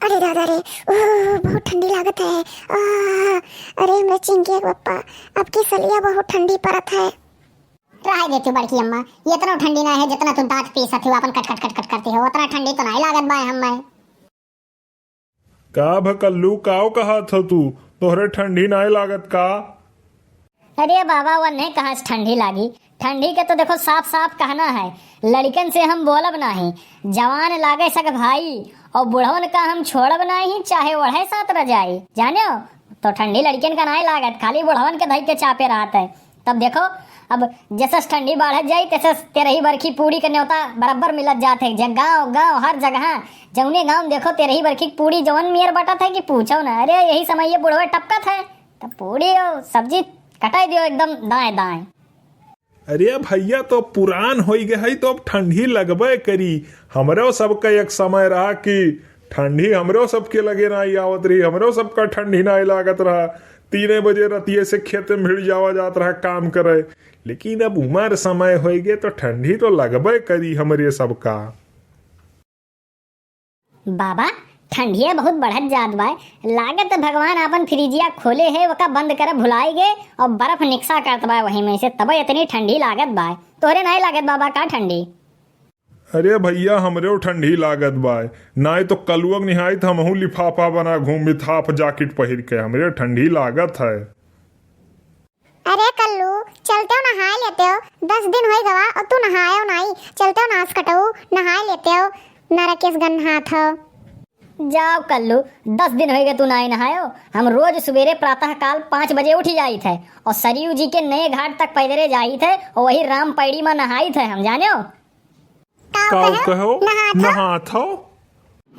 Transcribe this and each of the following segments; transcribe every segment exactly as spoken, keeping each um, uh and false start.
अरे दादा रे, ओह, बहुत ठंडी लागत है। आह, अरे हमरे चिंकी के पप्पा, अब की सलिया बहुत ठंडी परत है। रहे देती बड़की अम्मा, ये इतना ठंडी ना है जितना तू दांत पीसत हो, अपन कट कट कट कट करती हो, उतना ठंडी तो नहीं लागत बाय हमें। का भकल्लू, काव कहत हो तू? तोहरे ठंडी नाय लागत का? अरे बाबा, वन्हे कहाँ से ठंडी लागी? ठंडी के तो देखो साफ साफ कहना है, लड़िकन से हम बोलब नाही, जवान लागे सग भाई, और बुढ़वन का हम छोड़ब नाही, चाहे ओढ़े साथ रजाई। जान्यो, तो ठंडी लड़िकन का नाय लागत, खाली बुढ़वन के धई के चापे रहत है। तब देखो, अब जैसे ठंडी बढ़त जाई, तैसे तेरही बरखी पूड़ी के न्योता बराबर मिलत जात है। जे गाँव, गाँव, हर जगह, जौने गाँव देखो, तेरही बरखी के पूड़ी जौन मियर बटत है कि पूछो ना। अरे, यही समय ये बुढ़वे टपकत है, तब पूड़ी और सब्जी कटाई दियो एकदम दाएं दाएं। अरे भैया, तो पुरान होई गए है, तो अब ठंडी लगबे करी। हमरो सबका एक समय रहा कि ठंडी हमरो सबके लगे नाई आवत रही, हमरो सबका ठंडी नाई लागत रहा। तीने बजे रतिये से खेत में भिड़ जावा जात रहा काम करे, लेकिन अब उमर समय होई गए तो ठंडी तो लगबे करी हमरे सबका। बाबा, ठंडिया बहुत बढ़त जात बा, लागत भगवान आपन फ्रिजिया खोले है, ओका बंद करे भुलाई गए और बर्फ निकसा करत बा वही में से, तब इतनी ठंडी लागत बा। तोहरे नाई लागत बाबा का ठंडी? अरे भैया, हमरेओ ठंडी लागत बाय, नाय तो कलुआ के निहाई त हमहू लिफाफा बना घूमित हाफ जाकिट पहिर के, हमरे ठंडी लागत है। अरे कल्लू, चलतेउ नहाय लेतेउ, दस दिन होई गवा और तू नहायो नाई, चलतेउ नास कटऊ, नहाय लेतेउ, नरकेस गन हाथ हो। जाओ कल्लू, दस दिन होई गए तू नाई नहायो, हम रोज सुबेरे प्रातः काल पाँच बजे उठ जाइत है और सरयू जी के नए घाट तक पैदरे जाइत है और वही राम पैड़ी में नहाइत है हम, जान्यो। काऊ काऊ कहो? कहो? नहात हो? नहात हो?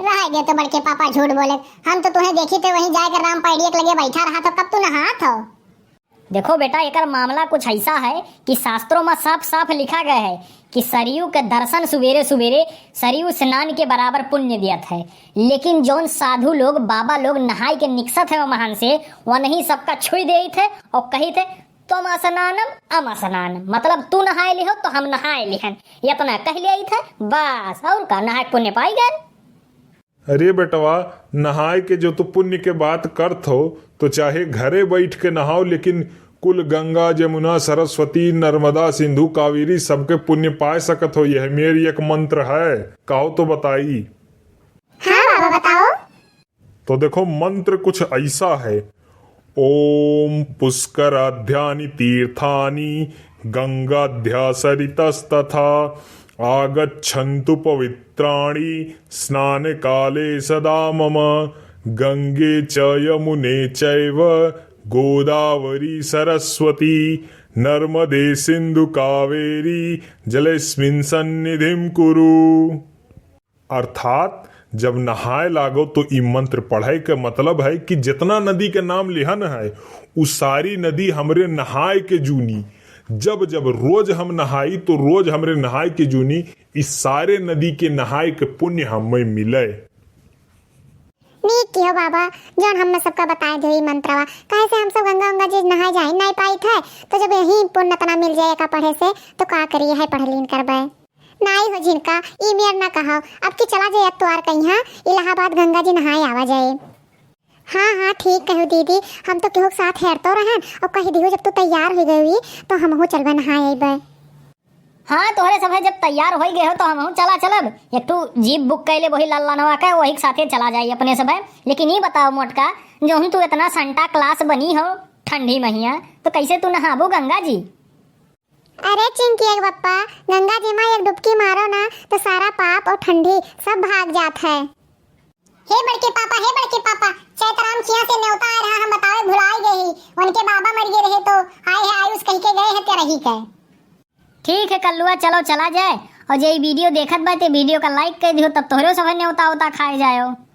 रह गए तो बड़के पापा झूठ बोले, हम तो तुहें देखी थे वहीं जाकर राम पैड़िया के लगे बैठा रहा, तो कब तू नहात हो? देखो बेटा, एकर मामला कुछ ऐसा है कि शास्त्रों में साफ साफ लिखा गया है कि सरयू के दर्शन सुबेरे सुबेरे सरयू स्नान के बराबर पुण्य दियत है। लेकिन जौन साधु लोग, बाबा लोग नहाई के निकसत है वहाँ से, वनही सबका छुई देइत है और कहित है, "त्वम स्नानम अम स्नानम", मतलब तू नहाए लिहो तो हम नहाए लिहन, इतना कह लिया था बस, और का, नहाए पुण्य पाई गए। अरे बेटवा, नहाए के जो तू पुण्य के बात करत हो, तो चाहे घरे बैठ के नहाओ, लेकिन कुल गंगा, जमुना, सरस्वती, नर्मदा, सिंधु, कावेरी सबके पुण्य पाए सकत हो। यह मेरी एक मंत्र है, कहो तो बताई। हाँ बाबा, बताओ। तो देखो, मंत्र कुछ ऐसा है, ओम पुष्कराध्यानि तीर्थानि गंगाध्या सरितस्तथा आगच्छन्तु पवित्राणि स्नानकाले सदा मम। गंगे च यमुने चैव गोदावरी सरस्वती नर्मदे सिंधु कावेरी जलेस्मिन् सन्निधिं कुरु। अर्थात जब नहाए लागो तो ई मंत्र पढ़े के मतलब है कि जितना नदी के नाम लिहन है, उ सारी नदी हमरे नहाए के जूनी। जब जब रोज हम नहाई तो रोज हमरे नहाए के जूनी, इस सारे नदी के नहाए के पुण्य हमें मिले। नीक किहो बाबा, जौन हमें सबका बताए दियो ई मंत्रवा, काहे से हम सब गंगा उंगा जी नहाए जाए नहीं पाई थे, तो जब यही पुण्य इतना मिल जाए का पढ़े से, तो का करिए है पढ़ लीन करबे। नाई हो झिनका, ई मेर ना कहो, अब की चला जाए अतवार कहिया इलाहाबाद गंगा जी नहाए आवा जाए। हाँ, हाँ, ठीक कहू दीदी, हम तो केहू के साथ हेरतो रहन और कह दिहु जब तू तैयार हो गई तो हमहू चलबे नहाए अइबे। हाँ, तोहरे सब है जब तैयार हो गए हो तो हमहू चला चलब। एक ठो जीप बुक कैले वही लल्लनवा के, वही के साथे चला जाई अपने सब है। लेकिन ई बताओ मोटका, जौन तू इतना संता क्लास बनी हो ठंडी महिया, तो कैसे तू नहाबू गंगा जी? अरे चिंकी एक बप्पा, गंगा जी में एक डुबकी मारो ना, तो सारा पाप और ठंडी सब भाग जात है। हे बड़के पापा, हे बड़के पापा, चैतराम खिया से न्योता आए रहा, हम बतावे भुलाई गए ही। उनके बाबा मर गए रहे तो आए हैं आयुष कह के गए हैं तेरही के। ठीक है कल्लुआ, चलो चला जाए। और जे ई वीडियो देखत बा ते वीडियो का लाइक कर दियो, तब तोहरे सब न्योता उता खाए जायो।